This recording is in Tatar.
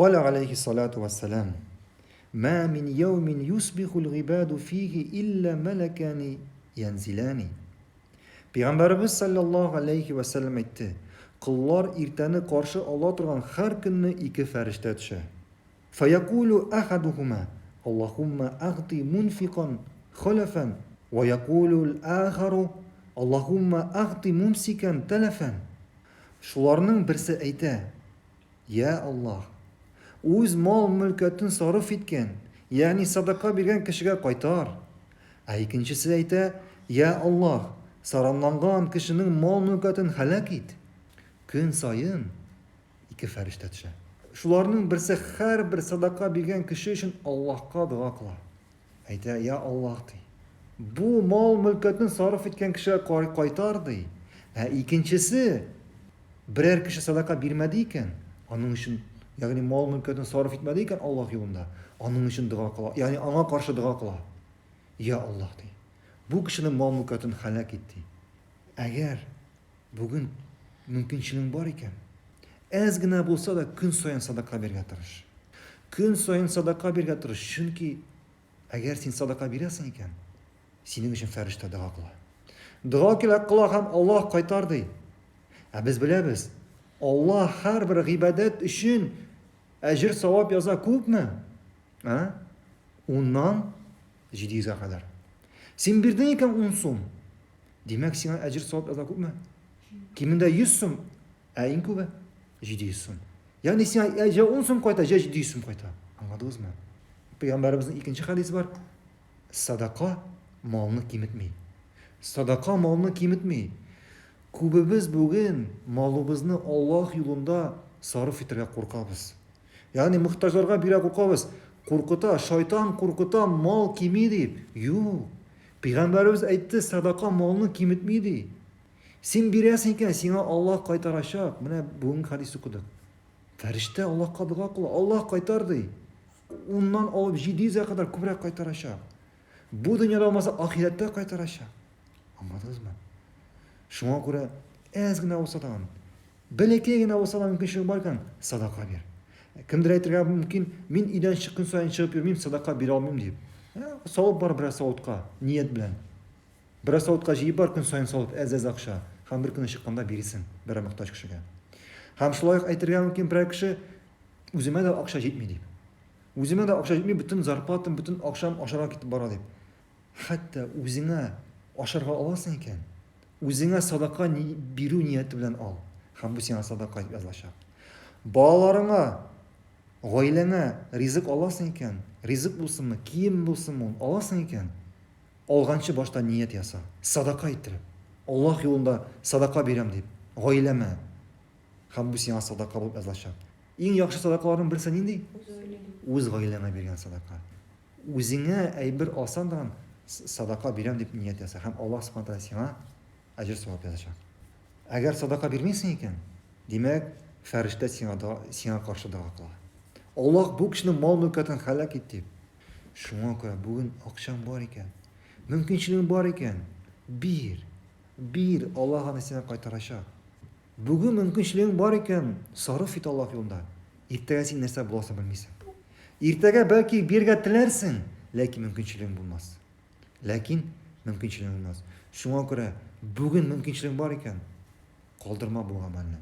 Каля алейхи салату вассалам, Ма мин яумин юсбихул гыйбаду фихи илля малакани янзилани. Пәйгамбәребез саллаллаһу алейхи ва сәлләм әйтте, Коллар иртәне каршы ала торган һәр көнне ике фәрештә төшә. Фаякулу ахадухума, Аллаһумма агъти мунфикан халафан, ва якулу ал-ахару, Аллаһумма агъти мумсикан талафан. Шуларның берсе әйтә, Йә Аллаһ! Үз мал-мөлкәтен сарыф иткән, ягъни садака биргән кешегә кайтар. Ә икенчесе әйтә, Йә Аллаһ! Саранланган кешенең мал-мөлкәтен һәлак ит. Көн саен ике фәрештә төшә. Шуларның берсе һәрбер садака биргән кеше өчен Аллаһка дога кыла. Әйтә, Йә Аллаһ, ди. Бу мал-мөлкәтен сарыф иткән кешегә кайтар, ди. Ә икенчесе, берәр кеше садака бирмәде икән, аның өчен, ягъни мал-мөлкәтен сарыф итмәде икән Аллаһ юлында, аның өчен дога кыла, ягъни аңа каршы дога кыла. Йә Аллаһ, ди. Бу кешенең мал-мөлкәтен һәлак ит, ди. Әгәр бүген мөмкинчелең бар икән, әз генә булса да көн саен садака бирергә тырыш. Көн саен садака бирергә тырыш, чөнки әгәр син садака бирәсең икән, синең өчен фәрештә дога кыла. Дога килә кыла һәм Аллаһ кайтар ди. Ә без беләбез, Аллаһ һәрбер гыйбадәт өчен әҗер савап яза күпме? А? Уннан 700-гә кадәр. Син бирдең икән 10 сум, Димәк, сиңа әҗер савап яза күпме? Кимендә 100 сум, ә иң күбе 700 сум. Ягъни сиңа җә 10 сум кайта, җә 700 сум кайта. Аңладыгызмы? Пәйгамбәребезнең икенче хәдисе бар. Садака малны киметми. Садака малны киметми. Күбебез бүген малыбызны Аллаһ юлында сарыф итәргә куркабыз. Ягъни мохтаҗларга бирә куркабыз. Куркыта, шайтан куркыта, мал кими дип. Юк. Пәйгамбәребез әйтте, садака малны киметми ди. Син бирәсең икән, сиңа Аллаһ кайтарачак. Менә бүгенге хәдис укыдык. Фәрештә Аллаһка дога кыла, Аллаһ кайтар ди. Уннан алып 700-гә кадәр күбрәк кайтарачак. Бу дөньяда булмаса, ахирәттә кайтарачак. Аңладыгызмы? Шуңа күрә әз генә булса да, бәләкәй генә булса да мөмкинчелек бар икән, садака бир. Кемдер әйтергә мөмкин, мин өйдән көн саен чыгып йөрмим, садака бирә алмыйм дип. Салып бар берәр савытка, ният белән. Берәр савытка җыеп бар көн саен салып әз-әз акча һәм бер көнне чыкканда биресең берәр мохтаҗ кешегә. Һәм шулай ук әйтергә мөмкин берәр кеше үземә дә акча җитми дип. Үземә дә акча җитми, бөтен зарплатам, бөтен акчам ашарга китеп бара дип. Хәтта үзеңә ашарга аласың икән, үзеңә садака бирү нияте белән ал. Һәм бу сиңа садака дип язылачак. Балаларыңа, гаиләңә ризык аласың икән, ризык булсынмы, кием булсынмы, аласың икән, алганчы башта ният яса, садака иттереп. Аллаһ юлында садака бирәм дип, гаиләмә. Һәм бу сиңа садака булып язылачак. Иң яхшы садакаларның берсе нинди? Үз гаиләңә биргән садака. Үзеңә әйбер алсаң да, садака бирәм дип ният яса һәм Аллаһ Субхану тәгалә сиңа әҗер савап язачак. Әгәр садака бирмисең икән, димәк, фәрештә сиңа сиңа каршы дога кыла. Аллаһ бу кешенең мал-мөлкәтен һәлак ит дип. Шуңа күрә бүген акчаң бар икән, мөмкинчелегең бар икән, бир. Бир, Аллаһ аны сиңа кайтарачак. Бүген мөмкинчелегең бар икән, сарыф ит Аллаһ юлында. Иртәгә син нәрсә буласын белмисең. Иртәгә бәлки бирергә теләрсең, ләкин мөмкинчелегең булмас. Ләкин мөмкинчелегең булмас. Шуңа күрә бүген мөмкинчелегең бар икән, калдырма бу гамәлне.